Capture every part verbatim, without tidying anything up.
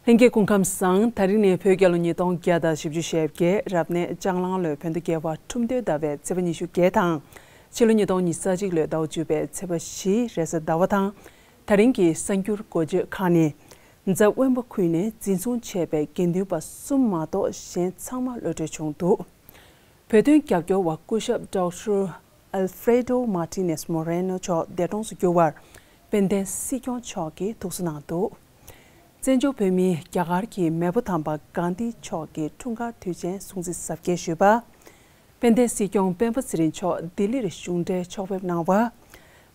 ལྷན་རྒྱས་སྐུ་ཁམས་བཟང་། དེ་རིང་ནི་བོད་རྒྱལ་ལོ་ཉིས་སྟོང་བརྒྱ་དང་བཞི་བཅུ་ཞེ་བརྒྱད། རབ་གནས་ལྕགས་གླང་ལོའི་བོད་ཟླ་བརྒྱད་པ་ཁྲུམས་སྟོན་ཟླ་བའི་ཚེས་པ་ཉི་ཤུ་བརྒྱད་དང་། ཕྱི་ལོ་ཉིས་སྟོང་ཉི་ཤུ་རྩ་གཅིག་ལོའི་ཟླ་བ་བཅུ་པའི་ཚེས་པ་བཞི་རེས་གཟའ་ཟླ་བ་དང་། དེ་རིང་གི་གསར་འགྱུར་འགོ་བརྗོད་ཁག་ནི། རྫ་དབོན་པོ་ཁུལ་ནས་འཛིན་བཟུང་བྱས་པའི་དགེ་འདུན་པ་གསུམ་མ་གཏོགས་གཞན་ཚང་མ་གློད་གྲོལ་བྱུང་འདུག་བོད་དོན་རྒྱབ་སྐྱོར་བ་སྐུ་ཞབས་ཌོག་ཊར་ཨལ་ཧྥེ་རེ་ཌོ་མར་ཏི་ནེས་མོ་རེ་ནོ་མཆོག་འདས་གྲོངས་སུ་གྱུར་བར་དཔལ་ལྡན་སྲིད་སྐྱོང་མཆོག་གིས་ཐུགས་གསོ་གནང་འདུག་བཙན་བྱོལ་བོད་མིས་རྒྱ་གར་གྱི་མེས་པོ་དམ་པ་གྷན་དྷི་མཆོག་གི་འཁྲུངས་སྐར་དུས་ཆེན་སྲུང་བརྩི་གཟབ་རྒྱས་ཞུས་པ། དཔལ་ལྡན་སྲིད་སྐྱོང་སྤེན་པ་ཚེ་རིང་མཆོག་ལྡི་ལིར་གཞུང་འབྲེལ་ཕྱོགས་ཕེབས་གནང་བ།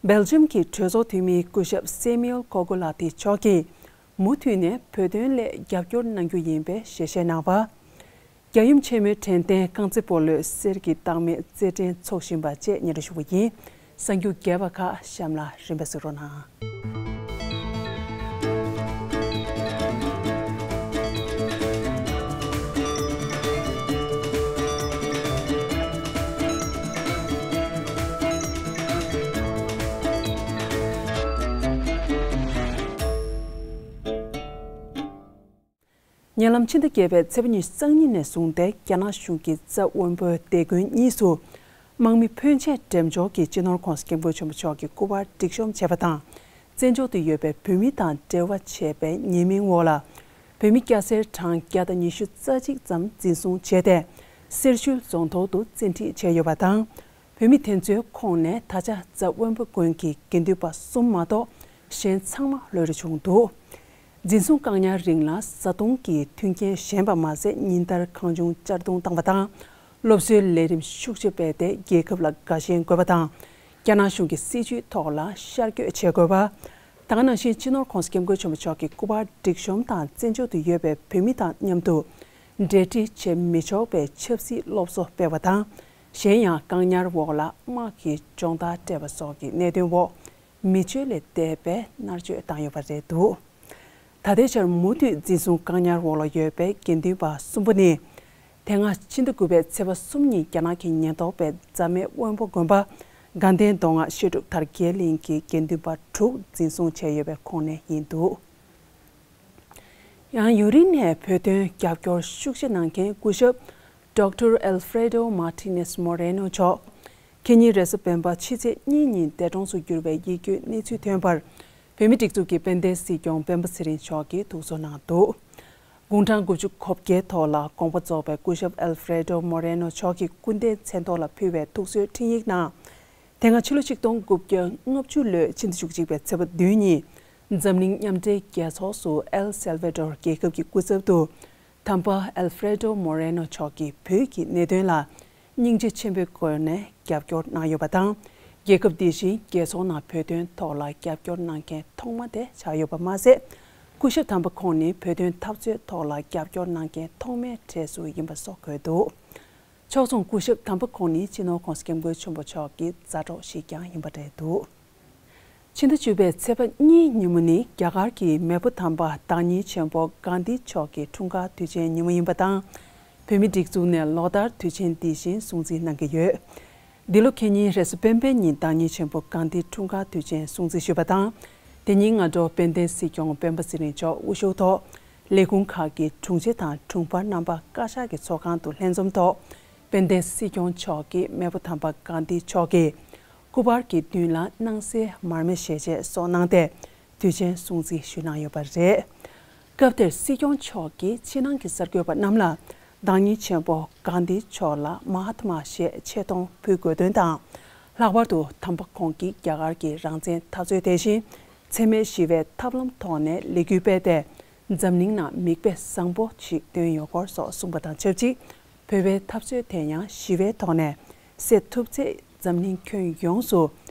སྦེལ་ཇམ་གྱི་གྲོས་ཚོགས་འཐུས་མི་སྐུ་ཞབས་སེ་མིའུལ་ཀོ་གོ་ལ་ཏི་མཆོག་གིས་མུ་མཐུད་ནས་བོད་དོན་སླད་རྒྱབ་སྐྱོར་གནང་རྒྱུ་ཡིན་པའི་ཞལ་བཞེས་གནང་བ། རྒྱལ་ཡུམ་ཆེན་མོའི་དྲན་རྟེན་རྐང་རྩེད་སྤོ་ལོའི་གསེར་གྱི་རྟགས་མའི་རྩེད་འགྲན་འཚོགས་བཞིན་པ་བཅས་སྙན་སྒྲོན་ཞུ་བ་ཡིན། གསར་འགྱུར་རྒྱས་པ་ཁག་གཤམ་ལ་རིམ་པས་གཟིགས་རོགས་གནང་། ཉེ་ལམ་ཕྱི་ཟླ་བརྒྱད་པའི་ཚེས་པ་ཉི་ཤུ་རྩ་གཉིས་ནས་བཟུང་སྟེ་རྒྱ་ནག་གཞུང་གིས་རྫ་དབོན་པོའི་སྡེ་དགོན་གཉིས་སུ་དམག་མི་ཕོན་ཆེ་འགྲེམས་འཇོག་གིས་སྤྱི་ནོར་༸གོང་ས་༸སྐྱབས་མགོན་ཆེན་པོ་མཆོག་གི་སྐུ་པར་སྒྲིག་གཤོམ་བྱས་པ་དང་། བཙན་བྱོལ་དུ་ཡོད་པའི་བོད་མི་དང་འབྲེལ་བ་བྱས་པའི་ཉེས་མིང་འོག་ལ་བོད་མི་སྐྱ་སེར་གྲངས་བརྒྱ་དང་ཉི་ཤུ་རྩ་གཅིག་ཙམ་འཛིན་བཟུང་བྱས་ཏེ། སེར་ཤུལ་རྫོང་ཐོག་ཏུ་བཙན་ཁྲིད་བྱས་ཡོད་པ་དང་། བོད་མི་དེ་ཚོའི་ཁོངས་ནས་ད་ཆ་རྫ་དབོན་པོ་དགོན་གྱི་དགེ་འདུན་པ་གསུམ་མ་གཏོགས་གཞན་ཚང་མ་གློད་གྲོལ་བྱུང་འདུག་འཛིན་བཟུང་བཀག་ཉར་རིང་ལ་བཟའ་བཏུང་གི་མཐུན་རྐྱེན་ཞན་པ་མ་ཟད། ཉིན་ལྟར་གང་བྱུང་གཅར་རྡུང་བཏང་བ་དང་། སློབ་གསོའི་ལས་རིམ་ཤུགས་ཆེ་སྤེལ་ཏེ། རྒྱལ་ཁབ་ལ་དགའ་ཞེན་དགོས་པ་དང་། རྒྱ་ནག་གཞུང་གི་སྲིད་བྱུས་ཐོག་ལ་ཤར་བསྐྱོད་བྱེད་དགོས་པ། ད་ག་ནང་བཞིན་སྤྱི་ནོར་༸གོང་ས་༸སྐྱབས་མགོན་ཆེན་པོ་མཆོག་གི་སྐུ་པར་སྒྲིག་གཤོམ་དང་། བཙན་བྱོལ་དུ་ཡོད་པའི་བོད་མི་དང་མཉམ་དུ་འབྲེལ་འདྲིས་བྱེད་མི་ཆོག་པའི་ཆབ་སྲིད་སློབ་གསོ་སྤེལ་བ་དང་། གཞན་ཡང་བཀག་ཉར་འོག་ལ་དམག་གིས་སྦྱོང་བརྡར་སྤྲད་པ་སོགས་ཀྱི་གནད་དོན་འོག་མི་སྤྱོད་ལས་འདས་པའི་མནར་གཅོད་བཏང་ཡོད་པ་རེད་འདུག་ད་ལྟའི་ཆར་མུ་མཐུད་འཛིན་བཟུང་བཀག་ཉར་འོག་ལ་ཡོད་པའི་དགེ་འདུན་པ་གསུམ་པོ་ནི། དེ་སྔ་ཕྱི་ཟླ་དགུ་པའི་ཚེས་པ་གསུམ་ཉིན་རྒྱ་ནག་གི་ཉེན་རྟོག་པས་རྫ་སྨད་དབོན་པོ་དགོན་པ་དགའ་ལྡན་མདོ་སྔགས་བཤད་སྒྲུབ་དར་རྒྱས་གླིང་གི་དགེ་འདུན་པ་དྲུག་འཛིན་བཟུང་བྱས་ཡོད་པའི་ཁོངས་ནས་ཡིན་འདུག་ཡང་ཡུ་རིན་ནས་བོད་དོན་རྒྱབ་སྐྱོར་ཤུགས་ཆེ་གནང་མཁན་སྐུ་ཞབས་ཌོག་ཊར་ཨལ་ཧྥེ་རེ་ཌོ་མར་ཏི་ནེས་མོ་རེ་ནོ་མཆོག་ཁེ་ཉིན་རེས་གཟའ་སྤེན་པ་ཕྱི་ཚེས་གཉིས་ཉིན་འདས་གྲོངས་སུ་གྱུར་བའི་ཡིད་སྐྱོའི་གནས་ཚུལ་ཐོན་པར། བོད་མིའི་སྒྲིག་འཛུགས་ཀྱི་དཔལ་ལྡན་སྲིད་སྐྱོང་སྤེན་པ་ཚེ་རིང་མཆོག་གིས་ཐུགས་གསོ་གནང་འདུག་དགུང་གྲངས་དགུ་བཅུ་གོ་བརྒྱད་ཐོག་ལ་དགོངས་པ་རྫོགས་པའི་སྐུ་ཞབས་ཨལ་ཧྥེ་རེ་ཌོ་མོ་རེ་ནོ་མཆོག་གི་སྐུ་ཟླའི་མཚན་ཐོག་ལ་ཕུལ་བའི་ཐུགས་གསོའི་འཕྲིན་ཡིག་ནང་། དེ་སྔ་ཕྱི་ལོ་ཆིག་སྟོང་དགུ་བརྒྱ་ལྔ་བཅུ་ལོའི་ཕྱི་ཟླ་བཅུ་གཅིག་པའི་ཚེས་པ་བདུན་ཉིན་འཛམ་གླིང་མཉམ་འབྲེལ་རྒྱལ་ཚོགས་སུ་ཨེལ་སེལ་ཝེ་ཏོར་རྒྱལ་ཁབ་ཀྱི་སྐུ་ཚབ་ཏུ། དམ་པ་ཨལ་ཧྥེ་རེ་ཌོ་མོ་རེ་ནོ་མཆོག་གིས་བོད་ཀྱི་གནད་དོན་ལ་སྙིང་རྗེ་ཆེན་པོའི་སྒོ་ནས་རྒྱབ་སྐྱོར་གནང་ཡོད་པ་དང་། རྒྱལ་ཁབ་འདི་བཞིན་རྒྱལ་ཚོགས་ནང་བོད་དོན་ཐོག་ལ་རྒྱབ་སྐྱོར་གནང་མཁན་ཐོག་མ་དེ་ཆགས་ཡོད་པ་མ་ཟད། སྐུ་ཞབས་དམ་པ་ཁོང་ནི་བོད་དོན་འཐབ་རྩོད་ཐོག་ལ་རྒྱབ་སྐྱོར་གནང་མཁན་ཐོག་མའི་གྲས་སུ་ཡིན་པ་སོགས་འཁོད་འདུག་ཕྱོགས་མཚུངས་སྐུ་ཞབས་དམ་པ་ཁོང་ནི་སྤྱི་ནོར་༸གོང་ས་༸སྐྱབས་མགོན་ཆེན་པོ་མཆོག་གི་མཛའ་གྲོགས་ཤིག་ཀྱང་ཡིན་པ་རེད་འདུག་ཕྱི་ཟླ་བཅུ་པའི་ཚེས་པ་གཉིས་ཉིན་མོ་ནི་རྒྱ་གར་གྱི་མེས་པོ་དམ་པ་བདག་ཉིད་ཆེན་པོ་གྷན་དྷི་མཆོག་གི་འཁྲུངས་སྐར་དུས་ཆེན་ཉིན་མོ་ཡིན་པ་དང་། བོད་མིའི་སྒྲིག་འཛུགས་ནས་ལོ་ལྟར་དུས་ཆེན་འདི་བཞིན་སྲུང་བརྩི་གནང་གི་ཡོད། འདི་ལོ་ཁེ་ཉིན་རེས་གཟའ་སྤེན་པའི་ཉིན་བདག་ཉིད་ཆེན་པོ་གྷན་དྷིའི་འཁྲུངས་སྐར་དུས་ཆེན་སྲུང་བརྩི་ཞུས་པ་དང་། དེ་ཉིན་སྔ་དྲོ་དཔལ་ལྡན་སྲིད་སྐྱོང་སྤེན་པ་ཚེ་རིང་མཆོག་དབུ་བཞུགས་ཐོག་ལས་ཁུངས་ཁག་གི་དྲུང་ཆེ་དང་དྲུང་འཕར་རྣམ་པ་བཀའ་ཤག་གི་ཚོགས་ཁང་དུ་ལྷན་འཛོམས་ཐོག་དཔལ་ལྡན་སྲིད་སྐྱོང་མཆོག་གིས་མེས་པོ་དམ་པ་གྷན་དྷི་མཆོག་གི་སྐུ་པར་གྱི་མདུན་ལ་སྣང་གསལ་མར་མེ་ཞལ་ཆད་སོགས་གནང་སྟེ། དུས་ཆེན་སྲུང་བརྩི་ཞུས་གནང་ཡོད་པ་རེད། སྐབས་དེར་སྲིད་སྐྱོང་མཆོག་གིས་ཕྱི་ནང་གི་གསར་འགོད་པ་རྣམས་ལ་བདག་ཉིད་ཆེན་པོ་གྷན་དྷི་མཆོག་ལ་མ་ཧཱ་ཏ་མ་ཞེས་ཆེ་མཐོང་ཕུལ་དགོས་དོན་དང་། ལྷག་པར་དུ་དམ་པ་ཁོང་གིས་རྒྱ་གར་གྱི་རང་བཙན་འཐབ་རྩོད་དེ་བཞིན་འཚེ་མེད་ཞི་བའི་ཐབས་ལམ་ཐོག་ནས་ལས་འགུལ་སྤེལ་ཏེ། འཛམ་གླིང་ནང་མིག་དཔེ་བཟང་པོ་ཞིག་སྟོན་ཡོད་སྐོར་སོགས་གསུངས་པ་དང་ཆབས་ཅིག་བོད་པའི་འཐབ་རྩོད་དེ་ཡང་ཞི་བའི་ཐོག་ནས་སེལ་ཐུབ་ཚེ། འཛམ་གླིང་ཁྱོན་ཡོངས་སུ་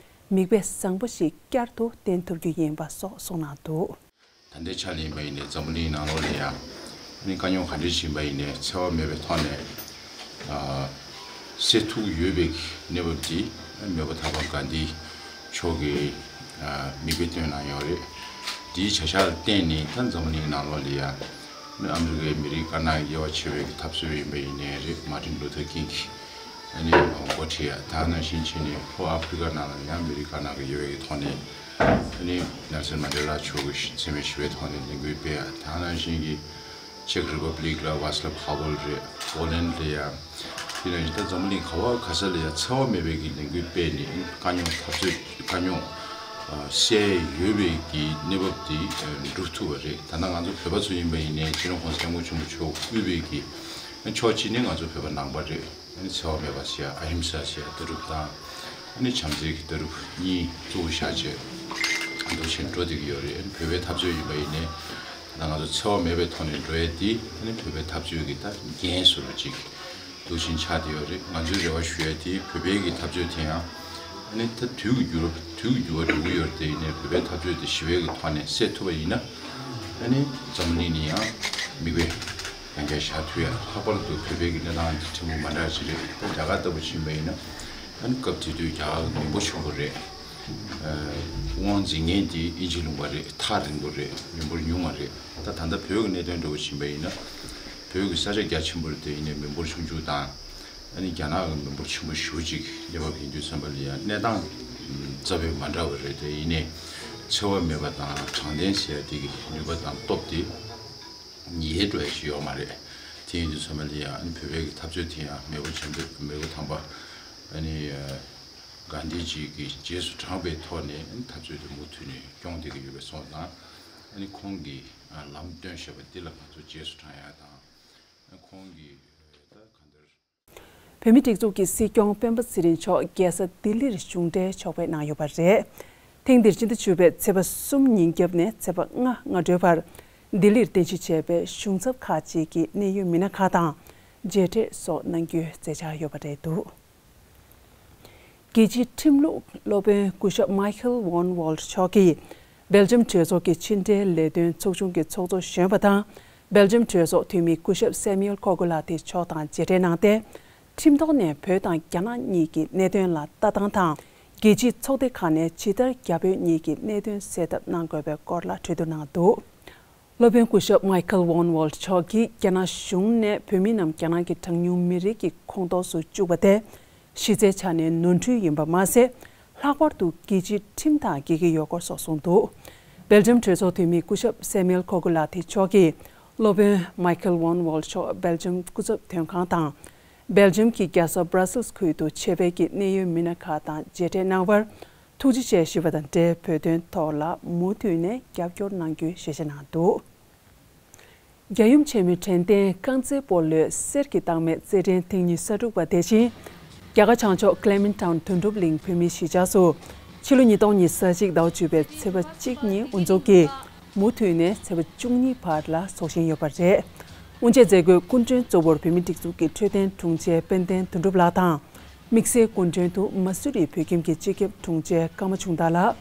མིག་དཔེ་བཟང་པོ་ཞིག་བསྐྱར་དུ་བསྟན་ཐུབ་རྒྱུ་ཡིན་པ་སོགས་གསུངས་གནང་འདུག་ད་ལྟའི་ཆ་ལ་ཡིན་པ་ཡིན་ནའི་འཛམ་བུ་གླིང་ནང་ལོགས་ལ་ཡང་ཨ་ནི་དཀའ་རྙོག་ག་འདྲ་ཞིག་ཡིན་པ་ཡིན་ནའི་འཚེ་བ་མེད་པའི་ཐོག་ནས་ཨ་སེལ་ཐུབ་ཡོད་པའི་གནས་བབ་འདི་མེས་པོ་དམ་པ་གྷན་དྷི་མཆོག་གིས་ཨ་མིག་དཔེ་སྟོན་གནང་ཡོད་རེད། འདིའི་བྱ་གཞག་ལ་བརྟེན་ནས་ད་འཛམ་བུ་གླིང་ནང་ལོགས་ལ་ཡང་ཨ་མི་རི་ཀའི་མི་རིགས་དཀར་ནག་དབྱེ་བ་ཕྱེ་བའི་འཐབ་རྩོད་ཡིན་པ་ཡིན་ནའི་རེད། མར་ཊིན་ལུ་ཐར་ཀིང་གིས་ཨ་ནི་འགོ་ཁྲིད་ཡ། ད་ནང་བཞིན་བྱས་ནས་ལྷོ་ཨ་ཕི་རི་ཀ་ནང་ལ་ཡང་མི་རིགས་དཀར་ནག་གི་དབྱེ་བའི་ཐོག་ནས་ ཨ་ནི་ནེལ་སན་མན་ཌེ་ལ་མཆོག་གི་འཚེ་མེད་ཞི་བའི་ཐོག་ནས་ལས་འགུལ་སྤེལ་ཡ། ད་ནང་བཞིན་གྱི་ཅེག་རི་པབ་ལིག་ལ་ཝཱ་སི་ལབ་ཧ་ཝེལ་རེད། པོ་ལན་ལ་ཡ། དེ་ནང་བཞིན་ད་འཛམ་བུ་གླིང་ག་བ་ག་ས་ལ་ཡ་འཚེ་བ་མེད་པའི་གི་ལས་འགུལ་སྤེལ་ནས་དཀའ་རྙོག་འཐབ་རྩོད། དཀའ་རྙོག་སེལ་ཡོད་པའི་གི་གནས་བབ་དེ་འགྲུབ་ཐུབ་པ་རེད། ད་ལྟ་ང་ཚོ་བོད་པ་ཚོ་ཡིན་པ་ཡིན་ནའི་སྤྱི་ནོར་༸གོང་ས་༸སྐྱབས་མགོན་ཆེན་པོ་མཆོག་དབུས་པའི་གི་ཕྱོགས་གཅིག་ནས་ང་ཚོ་བོད་པ་ནང་པ་རེད། ཨ་ནི་འཚེ་བ་མེད་པ་ཟེར་ཡ་ཨ་ཧིམ་ས་ཟེར་ཡ་ལྟ་གྲུབ་དང་། ཨ་ནི་བྱམས་བརྩེ་གི་ལྟ་གྲུབ་གཉིས་གཙོ་བོ་བཞག་བྱས་འདུག་བཞིན་འགྲོ་བསྡད་ཀྱི་ཡོད་རེད། ཨ་ནི་བོད་པའི་འཐབ་རྩོད་ཡིན་པ་ཡིན་ནའི་ད་ལྟ་ང་ཚོ་འཚེ་བ་མེད་པའི་ཐོག་ནས་འགྲོ་ཡ་དེ་ཨ་ནི་བོད་པའི་འཐབ་རྩོད་ཀྱི་ད་འགན་བཟོ་འདྲ་ཅིག་འདུག་བཞིན་ཆགས་བསྡད་ཡོད་རེད། ང་ཚོའི་རེ་བ་ཞུ་ཡ་དེ་བོད་པའི་གི་འཐབ་རྩོད་དེ་ཡང་ཨ་ནི་ད་དུས་ཀྱི་འགྱུར་བ་དུས་ཀྱི་འགྱུར་བ་འགྲོ་གི་ཡོད་རེད། དེ་ཡིན་ནའི་བོད་པའི་འཐབ་རྩོད་དེ་ཞི་བའི་གི་ཐོག་ནས་སེལ་ཐུབ་པ་ཡིན་ན་ཨ་ནི་འཛམ་གླིང་ནས་ཡང་མིག་དཔེ་ཡང་བསྐྱར་བཞག་ཐུབ་ཡ། ལྷག་པར་དུ་བོད་པའི་གི་གནས་སྟངས་འདི་ཕྲན་བུ་མ་འདྲ་ཞིག་རེད། ད་རྒྱ་གར་ལྟ་བུ་ཕྱིན་པ་ཡིན་ན་ཨ་ནི་སྐབས་དེ་དུས་རྒྱ་གར་གི་མི་འབོར་ཆེན་པོ་རེད། དབང་འཛིན་མཁན་དེ་དབྱིན་ཇི་ལུང་པ་རེད། ཐག་རིང་པོ་རེད། མི་འབོར་ཉུང་བ་རེད། ད་ད་ལྟ་བོད་ཀྱི་གནད་དོན་འདྲ་བོ་ཕྱིན་པ་ཡིན་ན་བོད་ཀྱི་ས་ཆ་རྒྱ་ཆེན་པོ་རེད། དེ་ཡིན་ནའི་མི་འབོར་ཆུང་ཆུང་དང་ཨ་ནི་རྒྱ་ནག་གི་མི་འབོར་ཆེན་པོ་ཞེ་པོ་ཅིག་གནས་བབ་ཡིན་དུས་ཙམ་པ་ལ་ཡང་གནས་སྟངས་རྩ་བའི་མ་འདྲ་བ་རེད། དེ་ཡིན་ནའི་འཚེ་བ་མེད་པ་དང་དྲང་བདེན་ཟེར་ཡ་དེ་གི་ནུས་པ་དང་སྟོབས་དེ་ཡལ་འགྲོ་ཡ་ཞིག་ཡོད་མ་རེད། དེ་ཡིན་དུས་ཙམ་པ་ལ་ཡང་ཨ་ནི་བོད་པའི་གི་འཐབ་རྩོད་དེ་ཡང་མེས་པོ་བྱམས་པའི་མེས་པོ་དམ་པ་ཨ་ནི་གྷན་དྷི་ཇི་གི་རྗེས་སུ་འབྲངས་པའི་ཐོག་ནས་ཨ་ནི་འཐབ་རྩོད་དེ་མུ་མཐུད་ནས་སྐྱོང་བསྡད་ཀྱི་ཡོད་པའི་སོང་ཙང་ཨ་ནི་ཁོང་གིས་ལམ་སྟོན་བཞག་པ་འདི་ལ་ང་ཚོ་རྗེས་སུ་འབྲང་ཡ་དང་ཁོང་གིས་ད་གང་ལྟར། བོད་མིའི་སྒྲིག་འཛུགས་ཀྱི་སྲིད་སྐྱོང་སྤེན་པ་ཚེ་རིང་མཆོག་རྒྱལ་ས་ལྡི་ལིར་གཞུང་འབྲེལ་ཕྱོགས་ཕེབས་གནང་ཡོད་པ་རེད། ཐེངས་འདིར་སྤྱི་ཟླ་བཅུ་པའི་ཚེས་པ་གསུམ་ཉིན་རྒྱབ་ནས་ཚེས་པ་ལྔ་སྔ་དྲོའི་བར་ལྡི་ལིར་རྟེན་གཞི་བྱས་པའི་གཞུང་ཚབ་ཁག་ཅིག་གི་གནད་ཡོད་མི་སྣ་ཁག་དང་མཇལ་འཕྲད་སོགས་གནང་རྒྱུའི་མཛད་འཆར་ཡོད་པ་རེད་འདུག་རྒྱལ་སྤྱིའི་ཁྲིམས་ལུགས་སློབ་དཔོན་སྐུ་ཞབས་མཱི་ཁལ་ཝོན་ཝོལ་མཆོག་གིས་སྦེལ་ཇམ་གྲོས་ཚོགས་ཀྱི་ཕྱི་འབྲེལ་ལས་དོན་ཚོགས་ཆུང་གི་ཚོགས་གཙོ་གཞོན་པ་དང་། སྦེལ་ཇམ་གྲོས་ཚོགས་འཐུས་མི་སྐུ་ཞབས་སེ་མིའུལ་ཁོ་གུ་ལ་ཏི་མཆོག་དང་མཇལ་འཕྲད་གནང་སྟེ། ཁྲིམས་ཐོག་ནས་བོད་དང་རྒྱ་ནག་གཉིས་ཀྱི་གནད་དོན་ལ་ལྟ་སྟངས་དང་། རྒྱལ་སྤྱིའི་ཚོགས་སྡེ་ཁག་ནས་ཇི་ལྟར་རྒྱ་བོད་གཉིས་ཀྱི་གནད་དོན་སེལ་ཐབས་གནང་དགོས་པའི་སྐོར་ལ་གྲོས་བསྡུར་གནང་འདུག་སློབ་དཔོན་སྐུ་ཞབས་མཱི་ཁལ་ཝོན་ཝོལ་མཆོག་གིས་རྒྱ་ནག་གཞུང་ནས་བོད་མི་རྣམས་རྒྱ་ནག་གི་གྲངས་ཉུང་མི་རིགས་ཀྱི་ཁོངས་གཏོགས་སུ་བཅུག་པ་དེ་གཞི་རྩའི་ཆ་ནས་ནོར་འཁྲུལ་ཡིན་པ་མ་ཟད། ལྷག་པར་དུ་རྒྱལ་སྤྱིའི་ཁྲིམས་དང་འགལ་གྱི་ཡོད་སྐོར་སོགས་གསུངས་འདུག་སྦེལ་ཇམ་གྲོས་ཚོགས་འཐུས་མི་སྐུ་ཞབས་སེ་མིལ་ཁོ་གུ་ལ་ཐི་མཆོག་གིས་སློབ་དཔོན་མཱི་ཁལ་ཝོན་ཝོལ་མཆོག་སྦེལ་ཇམ་སྐུ་ཚབ་དོན་ཁང་དང་། སྦེལ་ཇམ་གྱི་རྒྱལ་ས་བྷ་ར་སིལ་ཁུལ་དུ་ཆེད་ཕེབས་ཀྱིས་གནད་ཡོད་མི་སྣ་ཁག་དང་མཇལ་འཕྲད་གནང་བར་ཐུགས་རྗེ་ཆེ་ཞུས་པ་དང་འབྲེལ། བོད་དོན་ཐོག་ལ་མུ་མཐུད་ནས་རྒྱབ་སྐྱོར་གནང་རྒྱུའི་ཞལ་བཞེས་གནང་འདུག་རྒྱལ་ཡུམ་ཆེན་མོའི་དྲན་རྟེན་རྐང་རྩེད་སྤོ་ལོའི་གསེར་གྱི་རྟགས་མའི་རྩེད་འགྲན་ཐེངས་ཉི་ཤུ་རྩ་དྲུག་པ་དེ་བཞིན། རྒྱ་གར་བྱང་ཕྱོགས་ཀླེ་མིན་ཊའུན་དོན་གྲུབ་གླིང་བོད་མིའི་གཞིས་ཆགས་སུ། ཕྱི་ལོ་ཉིས་སྟོང་ཉི་ཤུ་རྩ་གཅིག་ཟླ་བ་བཅུ་པའི་ཚེས་པ་གཅིག་ཉིན་དབུ་འཛུགས་ཀྱིས་མུ་མཐུད་ནས་ཚེས་པ་བཅུ་གཉིས་བར་ལ་འཚོགས་བཞིན་ཡོད་པ་རེད། དབུ་འབྱེད་མཛད་སྒོའི་སྐུ་མགྲོན་གཙོ་བོར་བོད་མིའི་སྒྲིག་འཛུགས་ཀྱི་འཕྲོད་བསྟེན་དྲུང་ཆེ་དཔལ་ལྡན་དོན་གྲུབ་ལགས་དང་། དམིགས་བསལ་སྐུ་མགྲོན་དུ་མ་སུ་རི་བོད་ཁྱིམ་གྱི་སྤྱི་ཁྱབ་དྲུང་ཆེ་ཀརྨ་ཆུང་བདག་ལགས།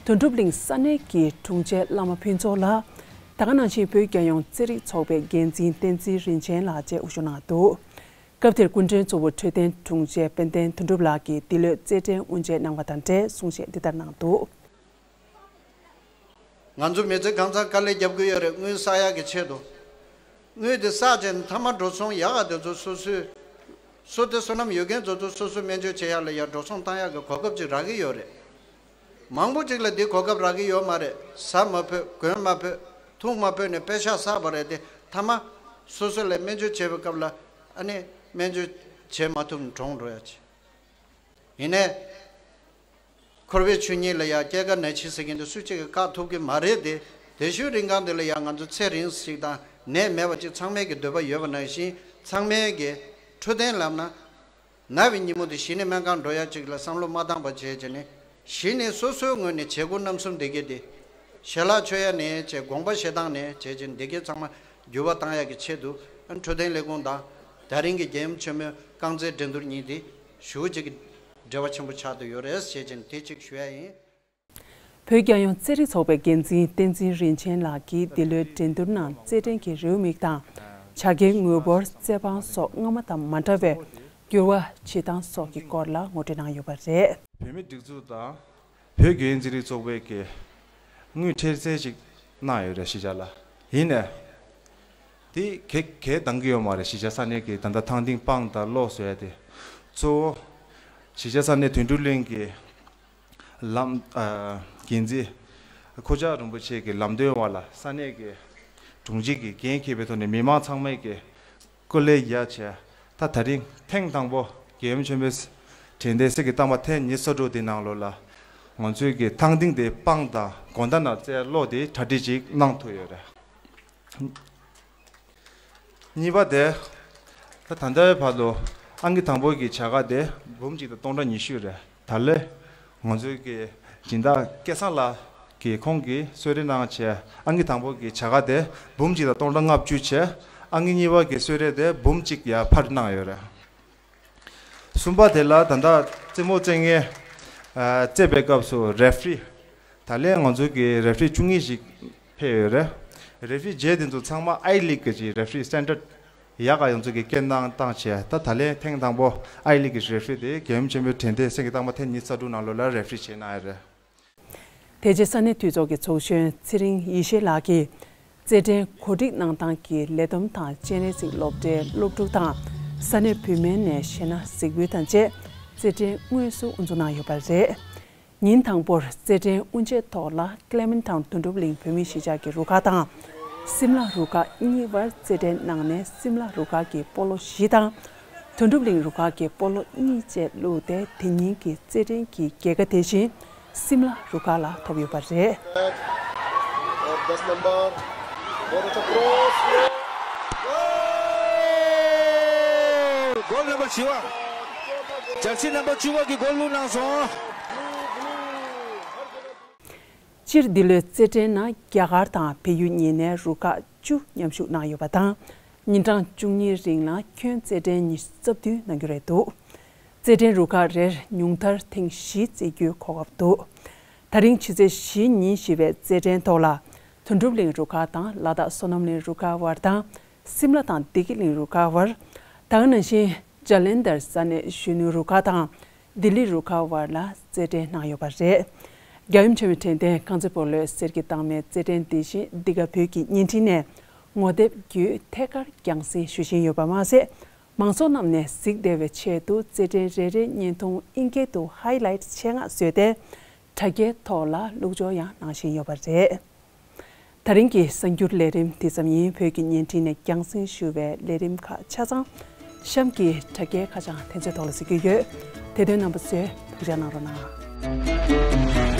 དོན་གྲུབ་གླིང་ས་གནས་ཀྱི་དྲུང་ཆེ་བླ་མ་ཕུན་ཚོགས་ལགས། དེ་ག་ནང་བཞིན་བོད་རྒྱལ་ཡོངས་རྩེད་རིགས་ཚོགས་པའི་འགན་འཛིན་བསྟན་འཛིན་རིན་ཆེན་ལགས་བཅས་དབུ་བཞུགས་གནང་འདུག་སྐབས་དེར་སྐུ་མགྲོན་གཙོ་བོ་འཕྲོད་བསྟེན་དྲུང་ཆེ་དཔལ་ལྡན་དོན་གྲུབ་ལགས་ཀྱིས་འདི་ལོའི་རྩེད་འགྲན་དབུ་འབྱེད་གནང་བ་དང་འབྲེལ་གསུང་བཤད་འདི་ལྟར་གནང་འདུག་ང་ཚོ་མི་ཚེ་གང་ཚང་དཀའ་ལས་རྒྱབ་ཀྱི་ཡོད་རེད། དངུལ་བསགས་ཡག་གི་ཆེད་དུ། དངུལ་དེ་བསགས་བྱས་ནས་མཐའ་མ་འགྲོ་སོང་ཡག་ག་དེ་ཚོ་སོ་སོའི་སོ་དེ་བསོད་ནམས་ཡོད་མཁན་ཚོ་ཚོ་སོ་སོའི་སྨན་བཅོས་བྱེད་ཡག་ལ་ཡར་འགྲོ་སོང་བཏང་ཡག་གི་གོ་སྐབས་ཅིག་རག་གི་ཡོད་རེད། མང་པོ་ཅིག་ལ་འདི་གོ་སྐབས་རག་གི་ཡོད་མ་རེད། ཟ་མ་ཕོད། གོན་མ་ཕོད། འཐུང་མ་ཕོད་ནས་པེ་ཤག་བསགས་པ་རེད་དེ། མཐའ་མ་སོ་སོ་ལ་སྨན་བཅོས་བྱེད་པའི་སྐབས་ལ་ཨ་ནི་སྨན་བཅོས་བྱེད་མ་ཐུབ་ནས་གྲོངས་འགྲོ་ཡག་ཅིག་ཡིན་ནའི། འཁོར་བའི་ཆོས་ཉིད་ལ་ཡང་སྐྱེ་རྒ་ན་འཆི་ཟེར་མཁན་དེ་སུ་གཅིག་གིས་བཀག་ཐུབ་ཀྱི་མ་རེད་དེ། དེ་ཤུལ་རིང་གང་དེ་ལ་ཡང་ང་ཚོ་ཚེ་རིང་ཞིག་དང་ནད་མེད་པ་ཅིག་ཚང་མས་ཀྱི་འདོད་པ་ཡོད་པ་ནང་བཞིན་ཚང་མས་ཀྱི་འཕྲོད་བསྟེན་ལབ་ན། ན་བའི་ཉིན་མོ་དེ་གཞི་ནས་སྨན་ཁང་འགྲོ་ཡ་ཅིག་ལ་བསམ་བློ་མ་བཏང་པ་བྱས་བྱས་ནས་གཞི་ནས་སོ་སོའི་ངོས་ནས་བྱེད་སྒོ་རྣམ་གསུམ་འདི་གས་དེ། ཞལ་ལག་མཆོད་ཡ་ནས་བྱས་དགོངས་པ་བཞེས་སྟངས་ནས་བྱས་བྱས་འདི་གས་ཚང་མ་འགྱུར་བ་བཏང་ཡ་གི་ཆེད་དུ་འཕྲོད་བསྟེན་ལས་ཁུངས་དང་དེ་རིང་གི་རྒྱལ་ཡུམ་ཆེན་མོའི་རྐང་རྩེད་འགྲན་བསྡུར་གཉིས་དེ་ཞེ་པོ་ཅིག་གི་འབྲེལ་བ་ཆེན་པོ་ཆགས་བསྡད་ཡོད་རེད་ཟེར་བྱས་ནས་དེ་གཅིག་ཞུ་ཡ་ཡིན། བོད་རྒྱལ་ཡོངས་རྩེད་རིགས་ཚོགས་པའི་འགན་འཛིན་བསྟན་འཛིན་རིན་ཆེན་ལགས་ཀྱིས་འདི་ལོའི་འགྲན་བསྡུར་ནང་རྩེད་འགྲན་གྱི་རེའུ་མིག་དང་། བྱ་དགའི་དངུལ་འབོར། རྩེད་དཔང་སོགས་སྔ་མ་དང་མ་འདྲ་བའི་འགྱུར་བ་བྱེད་སྟངས་སོགས་ཀྱི་སྐོར་ལ་ངོ་སྤྲོད་གནང་ཡོད་པ་རེད། བོད་མིའི་སྒྲིག་འཛུགས་དང་བོད་རྒྱལ་ཡོངས་རྩེད་རིགས་ཚོགས་པས་ཀྱི་དངུལ་འཕྲལ་སེལ་ཞིག་གནང་ཡོད་རེད་གཞིས་ཆགས་ལ། ཡིན་ནའི། དེ་གས་གས་འདང་གི་ཡོད་མ་རེད། གཞིས་ཆགས་ས་གནས་ཀྱི་ད་ལྟ་ཐང་སྟེང་སྤང་དང་གློག་བཟོ་ཡ་དེ། གཙོ་བོ། གཞིས་ཆགས་ས་གནས་དོན་གྲུབ་གླིང་གི་ལམ། ཨ། འགན་འཛིན་ཁོ་ཆག་རིན་པོ་ཆེ་གི་ལམ་སྟོན་འོག་ལ་ས་གནས་ཀྱི་དྲུང་ཆེ་གི་འགན་འཁྱེར་བའི་ཐོག་ནས་མི་མང་ཚང་མས་ཀྱི་སྐུ་ལས་རྒྱ་ཆེ། ད་ད་རིང་ཐེངས་དང་པོ་རྒྱལ་ཡུམ་ཆེན་པོའི་དྲན་རྟེན་གསེར་གྱི་རྟགས་མ་ཐེངས་ཉི་ཤུ་རྩ་དྲུག་དེ་ནང་ལོགས་ལ་ང་ཚོའི་གི་ཐང་སྟེང་དེ་སྤང་དང་དགོང་དག་ན་རྩེ་གློག་དེ་གྲ་སྒྲིག་ཅིག་གནང་ཐུབ་ཡོད་རེད། གཉིས་པ་དེ། ད་ད་ལྟའི་བར་དུ་ཨང་ཀི་དང་པོ་གི་བྱ་དགའ་དེ་འབུམ་གཅིག་དང་སྟོང་ཕྲག་ཉི་ཤུ་རེད། ད་ལོ་ང་ཚོའི་གི་སྦྱིན་བདག་སྐལ་བཟང་ལགས་ཀྱིས་ཁོང་གིས་གསོལ་རས་གནང་བྱས། ཨང་ཀི་དང་པོ་གི་བྱ་དགའ་དེ་འབུམ་གཅིག་དང་སྟོང་ཕྲག་ལྔ་བཅུ་བྱས། ཨང་ཀི་གཉིས་པ་གི་གསོལ་རས་དེ་འབུམ་གཅིག་ཡར་འཕར་གནང་ཡོད་རེད། གསུམ་པ་དེ་ལ་ད་ལྟ་རྩེད་མོ་རྩེ་མཁན། ཨ། རྩེད་པའི་སྐབས་སུ་རེ་ཕི་རི། ད་ལན་ང་ཚོའི་གི་རེ་ཕི་རི་བཅུ་གཉིས་ཤིག་ཕེབས་ཡོད་རེད། རེ་ཕི་རི་རྗེས་དེ་ཚོ་ཚང་མ་ཨའི་ལིག་གི་རེ་ཕི་རི་སི་ཊན་ཌར་ཌི་ཡག་ག་ཡོང་ཚུལ་གྱི་སྐད་གནང་བཏང་བྱས། ད་ད་ལན་ཐེངས་དང་པོ་ཨའི་ལིག་གི་རེ་ཕི་རི་དེ་རྒྱལ་ཡུམ་ཆེན་པོའི་དྲན་རྟེན་གསེར་གྱི་རྟགས་མ་ཐེངས་ཉི་ཤུ་རྩ་དྲུག་ནང་ལོགས་ལ་རེ་ཕི་རི་རྗེས་གནང་ཡོད་རེད། དེ་རྗེས་ས་གནས་འཐུས་ཚོགས་ཀྱི་ཚོགས་གཞོན་ཚེ་རིང་ཡེ་ཤེས་ལགས་ཀྱིས་རྩེད་འགྲན་གོ་སྒྲིག་གནང་སྟངས་ཀྱི་ལས་བསྡོམས་དང་། སྤྱན་རས་གཟིགས་སློབ་གྲྭའི་སློབ་ཕྲུག་དང་ས་གནས་བུད་མེད་ནས་གཞས་སྣ་གཟིགས་འབུལ་དང་བཅས་རྩེད་འགྲན་དངོས་སུ་དབུ་འཛུགས་གནང་ཡོད་པ་རེད། ཉིན་དང་པོར་རྩེད་འགྲན་དབུ་འབྱེད་ཐོག་ལ་ཀླེ་མན་ཐང་དོན་གྲུབ་གླིང་བོད་མིའི་གཞིས་ཆགས་ཀྱི་རུ་ཁག་དང་། སིམ་ལ་རུ་ཁག་གཉིས་བར་རྩེད་འགྲན་གནང་ནས། སིམ་ལ་རུ་ཁག་གིས་སྤོ་ལོ་བཞི་དང་། དོན་གྲུབ་གླིང་རུ་ཁག་གིས་སྤོ་ལོ་གཉིས་བཅས་བླུགས་ཏེ། དེ་ཉིན་གྱི་རྩེད་འགྲན་གྱི་རྒྱལ་ཁ་དེ་བཞིན་སིམ་ལ་རུ་ཁག་ལ་ཐོབ་ཡོད་པ་རེད། Of this number, what a cross! Goal number བཅུ་བ། ཇར་སི་number བཅུ་བ་གིས་གོལ་བླུགས་གནང་སོང་། སྤྱིར་འདི་ལོའི་རྩེད་འགྲན་ནང་རྒྱ་གར་དང་བལ་ཡུལ་གཉིས་ནས་རུ་ཁག་བཅུ་མཉམ་ཞུགས་གནང་ཡོད་པ་དང་། ཉིན་གྲངས་བཅུ་གཉིས་རིང་ལ་ཁྱོན་རྩེད་འགྲན་ཉི་ཤུ་རྩ་བདུན་གནང་རྒྱུ་རེད་འདུག་རྩེད་འགྲན་རུ་ཁག་རེར་ཉུང་མཐར་ཐེངས་བཞི་རྩེད་རྒྱུའི་གོ་སྐབས་འདུག་ད་རིང་ཕྱི་ཚེས་བཞི་ཉིན་བྱེད་པའི་རྩེད་འགྲན་ཐོག་ལ། དོན་གྲུབ་གླིང་རུ་ཁག་དང་ལ་དྭགས་བསོད་ནམས་གླིང་རུ་ཁག་དབར་དང་། སིམ་ལ་དང་བདེ་སྐྱིད་གླིང་རུ་ཁག་དབར། ད་ག་ནང་བཞིན་ཇ་ལན་དར་ས་གནས་གཞོན་ནུ་རུ་ཁག་དང་ལྡི་ལི་རུ་ཁག་དབར་ལ་རྩེད་འགྲན་གནང་ཡོད་པ་རེད། རྒྱལ་ཡུམ་ཆེན་མོའི་དྲན་རྟེན་རྐང་རྩེད་སྤོ་ལོའི་གསེར་གྱི་རྟགས་མའི་རྩེད་འགྲན་དེ་བཞིན་འདི་ག་བོད་ཀྱི་བརྙན་འཕྲིན་ནས་ངོ་དེབ་བརྒྱུད་ཐད་ཀར་རྒྱང་སྲིང་ཞུ་བཞིན་ཡོད་པ་མ་ཟད། མང་ཚོགས་རྣམས་ནས་གཟིགས་བདེ་བའི་ཆེད་དུ་རྩེད་འགྲན་རེ་རེའི་བརྙན་ཐུང་ཨིན་སྐད་དུ་ཧའི་ལའིཊ་ཆེད་མངགས་བཟོས་ཏེ། དྲ་རྒྱའི་ཐོག་ལ་བླུགས་སྦྱོར་ཡང་གནང་བཞིན་ཡོད་པ་རེད། ད་རིང་གི་གསར་འགྱུར་ལས་རིམ་དེ་ཙམ་ཡིན། བོད་ཀྱི་བརྙན་འཕྲིན་ནས་རྒྱང་སྲིང་ཞུ་བའི་ལས་རིམ་ཁག་ཆ་ཚང་གཤམ་གྱི་དྲ་རྒྱའི་ཁ་བྱང་དེ་ཚོའི་ཐོག་ལ་གཟིགས་རྒྱུ་ཡོད། དེ་དོན་རྣམ་པ་ཚོས་ཐུགས་ཅག་གནང་རོགས་གནང་།